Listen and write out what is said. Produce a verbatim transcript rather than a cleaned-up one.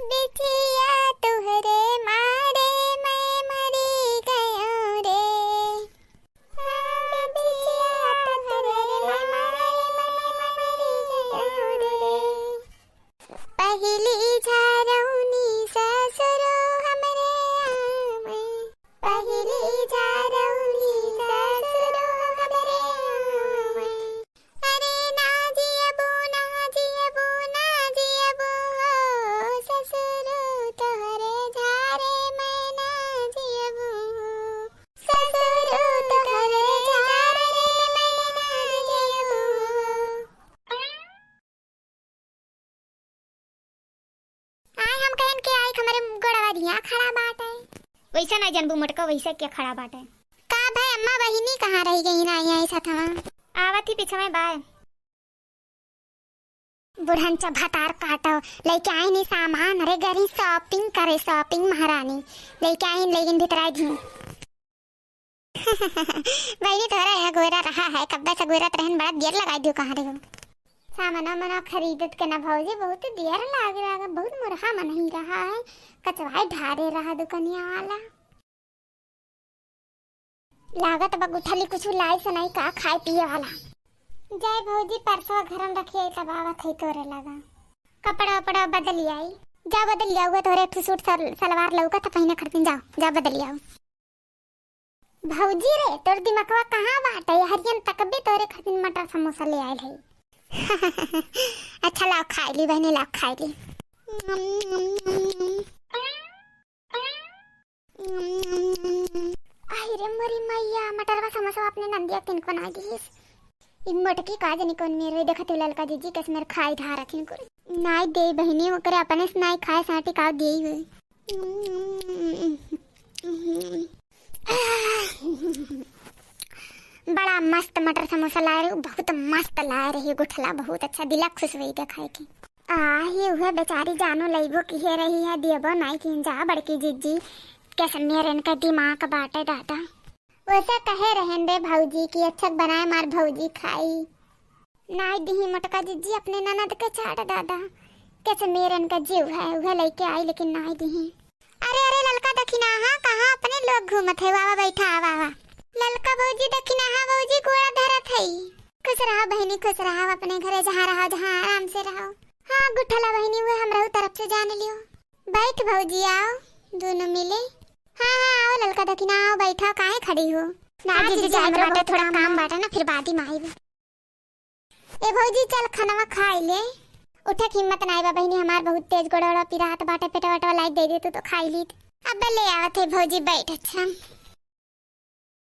बिटिया तुहरे मारे मैं मरी गयो रे। बिटिया तुहरे मारे मैं मरी गयो रे। पहिली झारौनी ससुरो हमरे आवे। पहिली झारौनी ससुरो हमरे आवे। अरे ना जियबू, ना जियबू, ना जियबू हो ससुरो तोहरे झारे मैं ना जियबू हो। ससुरो तोहरे झारे मैं ना जियबू हो। आय हम कहन के आय हमरे गोड़वा दिया खड़ा बाटे। वैसा ना जनबू मोटका, वैसा क्या खड़ा बाटे। का भय अम्मा बहिनी कहाँ रहि गई ना यहाँ साथ हवा? आवत ही पीछे में बाय। बुढ़न चा भतार काटो, लइके आइन ही सामान, अरे गरी shopping करे, shopping महारानी, लइके आइन, लेकिन भितराई धी। बहिनी तोहरा यह गोरा रहा है, कब्बे से गोरा रहन बड़ा देर लगाई दियो कहाँ रहो। सामना मना खरीदत के ना भौजी, बहुत देर लाग रहा है, बहुत मुरहा मन ही रहा है, कचवाई ढारे रहा दुकनिया वाला। लागत बा गुठली कुछ लाई से नहीं का खाए पिए वाला। जाए भौजी परसवा घरम रखिए तब आवत है तोरे लगा। कपड़ा उपड़ा बदली आई। जा बदली आऊ, तोरे एक ठो सूट सल-, सलवार लौका था पहिने खरीदिन जाओ, जा बदली आऊ। भौजी रे तोर दिमकवा कहाँ बाटे? हरियन तकबे तोरे खातिर मटर समोसा ले आयल है। अच्छा लाओ खाई ली बहनी, लाओ खाई ली। आई रे मोरी मैया, मटरवा समोसा अपने नंदिया किन को ना दीस। ई मोटकी का जनी कौन मेरे देखत हो ललका जीजी कैसे मेरे खाई ढा रखिन कुल। नाई दे बहिनी, ओकरे अपने से नाई खाए साटी का दे हुए। बड़ा मस्त मटर समोसा लाए रहे, बहुत मस्त लाए रहे गुठला, बहुत अच्छा, दिला खुश हुई देखाए के। आ, ये हुए बेचारी जानो लइबो किहे रही है, दियबो नाई किन जा बड़की जीजी, कैसे मेरे इनका दिमाग बाटे दादा। वैसे कहे रहन दे भौजी की अच्छा बनाए मार भौजी खाई। नाई दिही मोटका जीजी अपने ननद के चाट दादा, कैसे मेरे इनका जीव है, उहे लइके आई लेकिन नाई दिही। अरे, अरे, ललका दखिनाहा, कहाँ अपने लोग घूमत है? आवा, बैठा, आवा, आवा। ललका भौजी, दखिनाहा भौजी, गोड़ा धरत है। खुश रहा बहिनी, खुश रहा, अपने घरे जहाँ रहो, जहाँ आराम से रहो। हाँ, गुठला बहिनी, उहे हमरहू तरफ से जान लियो। बैठ भौजी, आओ, दोनों मिले। हाँ, हाँ, आओ ललका दखिना, आओ, बैठा, काहे खड़ी हो? ना, आज जीजी, जीजी, जाए हमरो बाटे, बहुत थोड़ा काम काम बा। बाटे ना, फिर बाद ही में आइबे। ए भौजी, चल खनवा खाई ले। उठे के हिम्मत नाई बा बहिनी हमार, बहुत तेज गोड़वा पिरात बाटे, पेटवा वेटवा लाइक दे दे तू तो खाई लीत। अबे ले आवत है भौजी, बैठ। अच्छा,